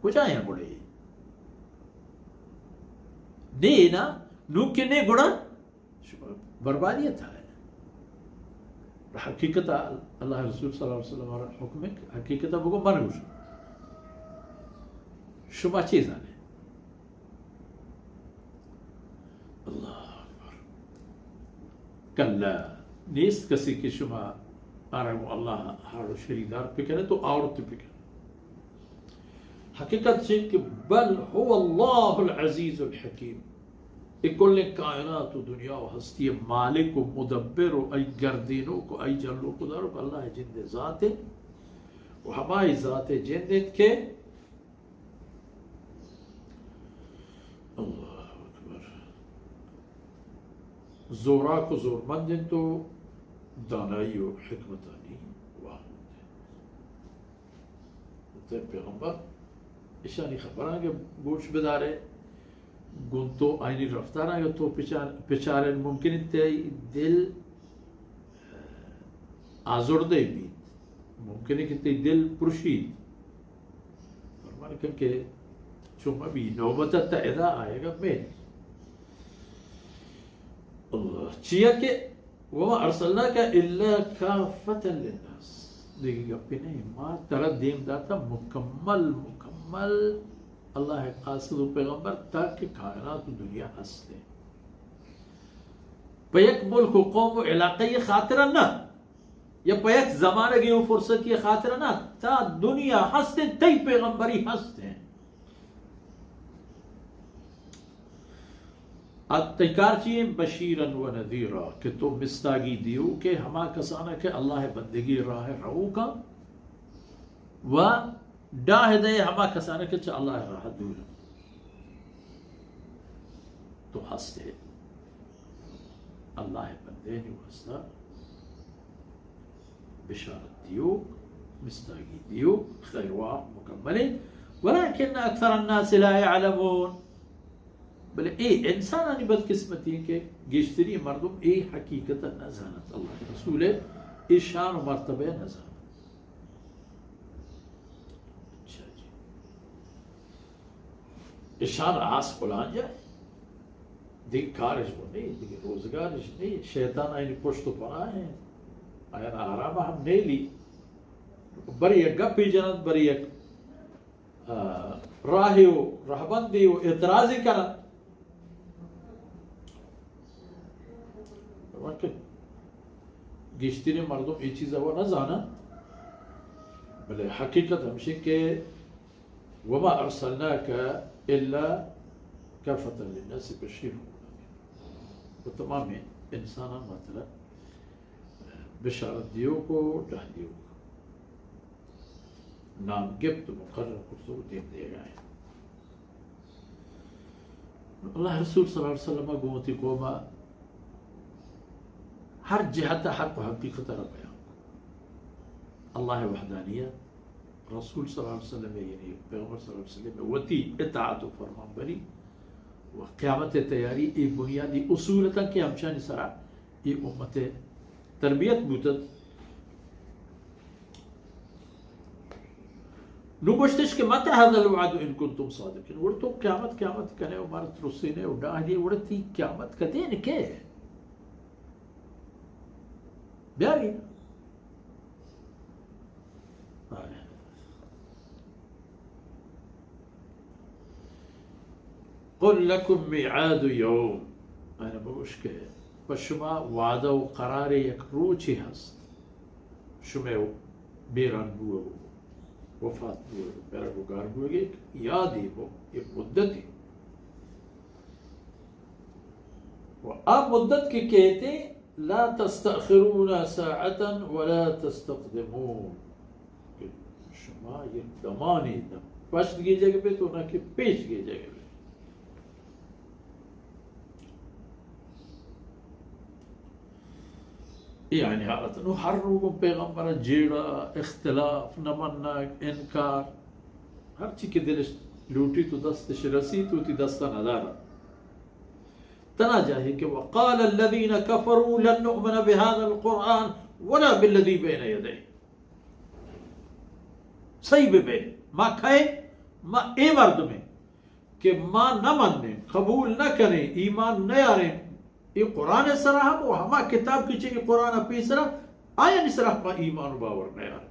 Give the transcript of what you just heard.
کجا ہیں گڑے؟ نے نا، نو کہ نے گڑا شما بربادی ء تہا ئے۔ حقیقت ء اللہ ء رسول صلی اللہ علیہ وسلم ء حکم ہے، حقیقت ء بگو من گوش۔ شما چی زانے؟ اللہ اکبر۔ کلا، نیست کسی کہ شما آرا گوں اللہ ہاڑ و شریدار بکنے تو آورت بکنے۔ حقیقت چین کہ بل هو اللہ العزیز الحکیم۔ اے کلیں کائنات و دنیا و ہستی مالک و مدبر و ای گردینوک و ای جلوک و داروک اللہ جند ذات ہے و ہمائی ذات جند انت کہ اللہ اکبر۔ زوراک و زورمند انت و دانائی و حکمتانی واہند انت۔ تے پیغمبر اشانی خبراں کہ گوش بدارے، گوں تو آئینی رفتاراں کہ تو پچار-، پچارے، ممکن انت تئی دل آزردہ بیت، ممکن ہے کہ تئی دل پرشیت۔ فرمان کن کہ چو مبی نوبت تا ادا آئے گا میل۔ اللہ چیا کہ وما ارسلناک الا کافة للناس۔ دیگہ گپے نہیں، ما ترا دیم داتا مکمل، مکمل اللہ قاصد و پیغمبر تاکہ کائنات و دنیا ہستے۔ پہ یک ملک و قوم و علاقہ خاطر نہ، یا پہ یک زمانگی و فرصتی خاطر نہ، تا دنیا ہستے، تئی پیغمبری ہستے۔ ات تئی کار چی انت؟ بشیرا و نذیرا، کہ تو مستاگی دیو کہ ہما کسانا کہ اللہ بندگی راہ روکا و ڈاہ دے ہما کسانا کہ چہ اللہ راہ دور۔ تو ہستے اللہ بندے نی واسطہ بشارت دیوک، مستاگی دیوک، خیر واہ مکمل انت، ولکن اکثر الناس لا یعلمون۔ بلے اے انسانانی بدقسمتی انت کہ گیشتری مردم اے حقیقت نہ زانت، اللہ رسول اے شان و مرتبہ نہ زانت۔ اچھا جی۔ اشان آس پلان جائے، دیگہ کارش گو نہیں، دیگہ روزگارش نہیں، شیطان آئینی پشت و پناہ ہیں، آیان آرام ہم نیلی، بری یک گپی جنت، بری یک، آ، راہی و رہبندی و اعتراضی کنت۔ گیشترین مردم اے چیز و نہ زانن، بلے حقیقت ہمشی کہ وما ارسلناک الا کافة للناس بشیرا و نذیرا۔ و تمام انسانان ما ترا بشارت دیوک و ڈاہ دیوک، نام گپت و مقرر کرت و دیم دیگا انت۔ اللہ رسول صلی اللہ علیہ وسلم گوں وتی قوم ہر جہت حق و حقیقت را بیان کو۔ اللہ وحدانیت، رسول صلی اللہ علیہ وسلم، یعنی پیغمبر صلی اللہ علیہ وسلم وتی اطاعت و فرمان بری و قیامت تیاری، اے بنیادی اصول اتن کہ ہمشانی سرا اے امت تربیت بوتت۔ نو گوشتش کہ متى هذا الوعد ان کنتم صادقین، وڑ تو قیامت، قیامت کنے و مارا ترسینے و ڈاہ دیے، وڑ تی قیامت کدے نکے؟ بیاری۔ قل لكم ميعاد يوم، آیانا بگوش کہ پہ شما وعدہ و قرار یک روچے ہست، شمئے بیران بوگ و وفات بوگ و مرگ و گار بوگ یک یادے و یک مدتے۔ و آ مدت کہ کہتے، لا تستأخرون ساعة ولا تستقدمون، کہ شما یک دمانے نہ پشت گیجگ بیت و نہ کہ پیش گیجگ بیت۔ یعنی حالت نو ہر روگوں پیغمبر جیڑا، اختلاف، نہ منگ، انکار، ہر چی کہ دلش لوٹی تو دستش رسی تو تی دستا ندارا۔ تنا جاہے کہ وقال الذين كفروا لن نؤمن بهذا القرآن ولا بالذي بين يديه۔ صحیح بہ بے، ما کھئے ما اے مردمیں کہ ما نہ منیں، قبول نہ کنیں، ایمان نیاریں، اے قرآن سرا ہم و ہما کتاب کہ چہ اے قرآن پیسرا، آیانی سرا ما ایمان و باور نیاریں۔